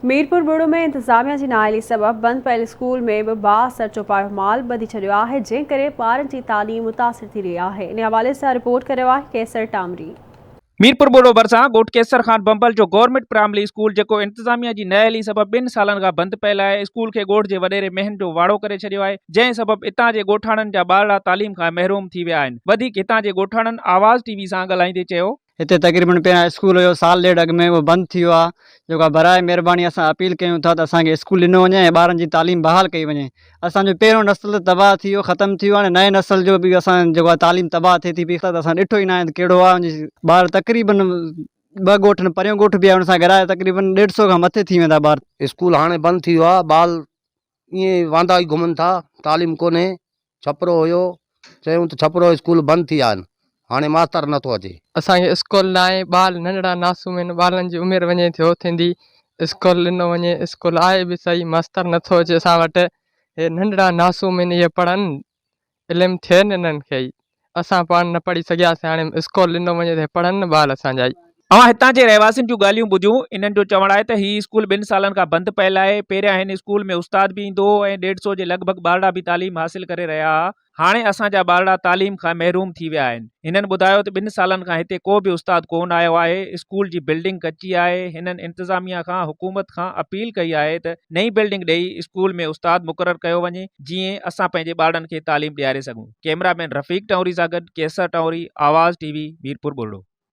ميرپور ٻوڙو ۾ انتظاميا جي نااهلي سبب بند پيل اسڪول ۾ به بااثر چوپايو مال ٻڌي ڇڏيو آهي جنهن ڪري ٻارن جي تعليم متاثر ٿي رهي آهي ان حوالي سان رپورٽ ڪريو آهي قيصر ٽامري. ميرپور ٻوڙو ڀرسان ڳوٺ قيصر خان بنبل جو گورنمينٽ پرائمري اسڪول جيڪو انتظاميا جي نااهلي سبب ٻن سالن کان بند پيل آهي اسڪول کي ڳوٺ جي وڏيري مينهن جو واڙو ڪري ڇڏيو آهي جنهن سبب اتان جي ڳوٺاڻن جا ٻارڙا تعليم کان محروم ٿي ويا آهن وڌيڪ هتان جي ڳوٺاڻن آواز ٽي وي سان ڳالهائيندي چيو هتي تقريبن پهريان اسڪول هيو سال ڏيڍ اڳ ۾ اهو بند ٿي ويو آهي جيڪو براء مهرباني اسان اپيل ڪيون ٿا ته اسان کي اسڪول ڏنو وڃي ۽ ٻارن جي تعليم بحال ڪئي وڃي اسان جو پهريون نسل ته تباهه ٿي ويو ختم ٿي ويو هاڻي نئين نسل جو به اسان جيڪو آهي تعليم تباهه ٿئي ٿي پئي ته اسان ڏٺو ئي ناهي ته ڪهڙو آهي ان جي ٻار تقريبن ٻه ڳوٺ آهن پريون ڳوٺ به آهي ان سان گڏ تقريبن ڏيڍ سو کان مٿي ٿي ويندا ٻار. اسڪول هاڻي بند ٿي ويو آهي ٻال ائين ئي واندا ئي گهمن ٿا، تعليم ڪونهي، ڇپرو هيو، چيائون ته ڇپرو اسڪول بند ٿي ويا آهن، هاڻي ماستر نٿو اچي. اسان کي اسڪول ناهي، ٻال ننڍڙا معصوم آهن، ٻالن جي عمر وڃي ٿيو ٿيندي، اسڪول ڏنو وڃي، اسڪول آهي به سهي، ماستر نٿو اچي اسان وٽ، هي ننڍڙا معصوم آهن، اهي پڙهن، علم ٿئي نه انهن کي ئي. اسان پاڻ نه پڙهي سگهياسين هاڻي اسڪول ڏنو وڃي ته پڙهن نه ٻال اسان جا ئي. اوهان هتان جي رهواسين جون ڳالهيون ٻڌيون، انهن جو چوڻ آهي ته هي اسڪول ٻن سالن کان بند پيل آهي، پهريان هن اسڪول ۾ استاد به ايندو هو ۽ ڏيڍ سئو جي لڳ ڀڳ ٻارڙا به تعليم حاصل ڪري رهيا ها، هاڻي اسان جا ٻارڙا تعليم کان محروم ٿي ويا آهن. هنن ٻڌايو ته ٻن سالن کان هتي ڪو به استاد ڪونه آيو آهي، اسڪول جي بلڊنگ ڪچي آهي، هنن انتظاميا کان حڪومت کان اپيل ڪئي آهي ته نئين بلڊنگ ڏئي اسڪول ۾ استاد مقرر ڪيو وڃي. جيئن اسان پنهنجي ٻارڙن کي تعليم ڏياري سگهون. ڪئميرا مين رفيق ٽنوري سان گڏ قيصر ٽنوري، آواز ٽي وي، ميرپور ٻرڙو.